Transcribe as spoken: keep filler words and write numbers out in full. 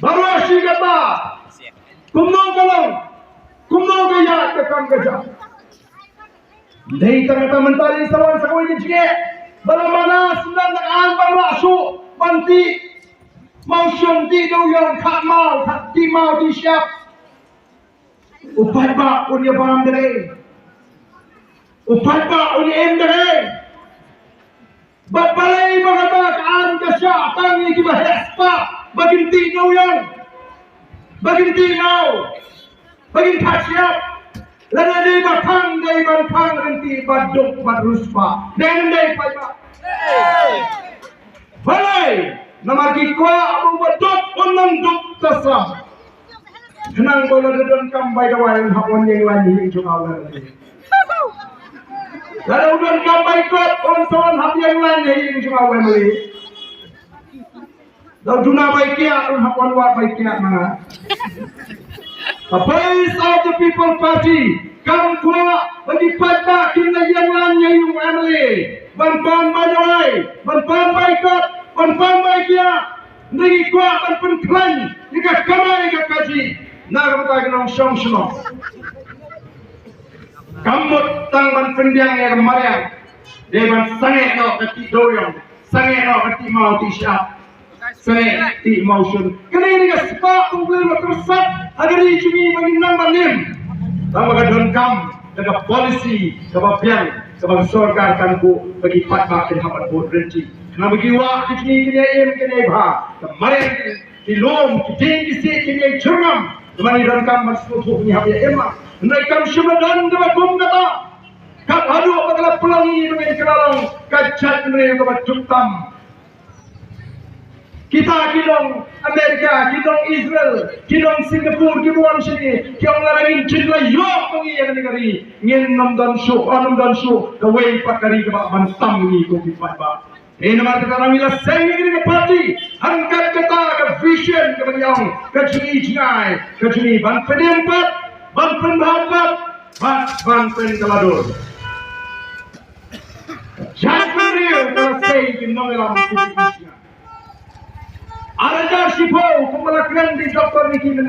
Baroh shi katta. Kumno ka long? Kumno ka ïaid ka kam ka jam? Dei tang kata mynta dei sa wan sa kawei ka jingeh ba la mana sdang da ka aiñ ban lah shuh ban tih mawshun, tih dewiong, khah maw, khah tih maw tih shyiap. U paidbah un ïa bam da ei? U paidbah un ïa im da ei? Bad balei ba kata ka aiñ ka shah tang ïa kiba heh spah ba kin tih dewiong, ba kin tih maw, ba kin khah shyiap? Lada dei ba khang, dei ban khang ryntih bad duk bad riewspah. Dei ne ym dei, paidbah? Balei? Namar ki kwah ba u baduk un nang duk tasam. Khnang ba lada donkam bai dawai un hap wan ïeng lain ha ïing jong u M L A. Lada u donkam bai kot un sa wan hap ïeng lain ha ïing jong u M L A. Lada u duna bai kiad un hap wan wad bai kiad ma nga. The Voice of the People Party kam kwah ba ki paidbah kin da ïeng lain ha ïing jong u M L A ban pan bai dawai, ban pan bai kot, ban pan bai kiad. Ngi kwah ban pynkhlaiñ ïa ka kamai ka kajih na ka bynta ki nongshong shnong. Kam mut tang ban pynbiang ïa ka mariang, dei ban sangeh noh ka tih dewiong, sangeh noh ka tih maw tih shyiap, sangeh tih mawshun. Kane ka dei ka spah U Blei ba pyrsad ha ka ri jong ngi ba ngin nang ban im. Tang ba ka donkam da ka policy kaba biang kaba ka sorkar kan buh ba ki paidbah kin hap ban bud ryntih. Namar ki wah ki jingim kin ïa im kin ïa bha. Ka mariang ki lum ki dieng ki siej kin ïa jyrngam. Namar ngi donkam ban sngewthuh ngi hap ïa im. Hynrei kam shym la don kaba kum kata. Kat haduh ba ka la pynlong ïa ngi ba ngin kylla long ka jaitbynriew kaba duk tam. Kita ki long America, ki long Israel, ki long Singapore, ki wan shane, ki ong lada ngin jin la ïoh ma ngi ïa kane ka ri, ngin ym don shuh, ym don shuh kawei pat ka ri kaba ban tam ngi kum ki paidbah. Te namar kata ngi la seng ïa kane ka party, ryngkat kata ka vision kaba ngi ong ka jingïohi jngai, ka jingïohi ban pynim pat, ban pynbha pat, bad ban pynkylla dur. Jaitbynriew ka la sei ki nongïalam ki jingïohi jngai. Ar hajar shiphew kumba la kren da i Doctor Ricky mynne.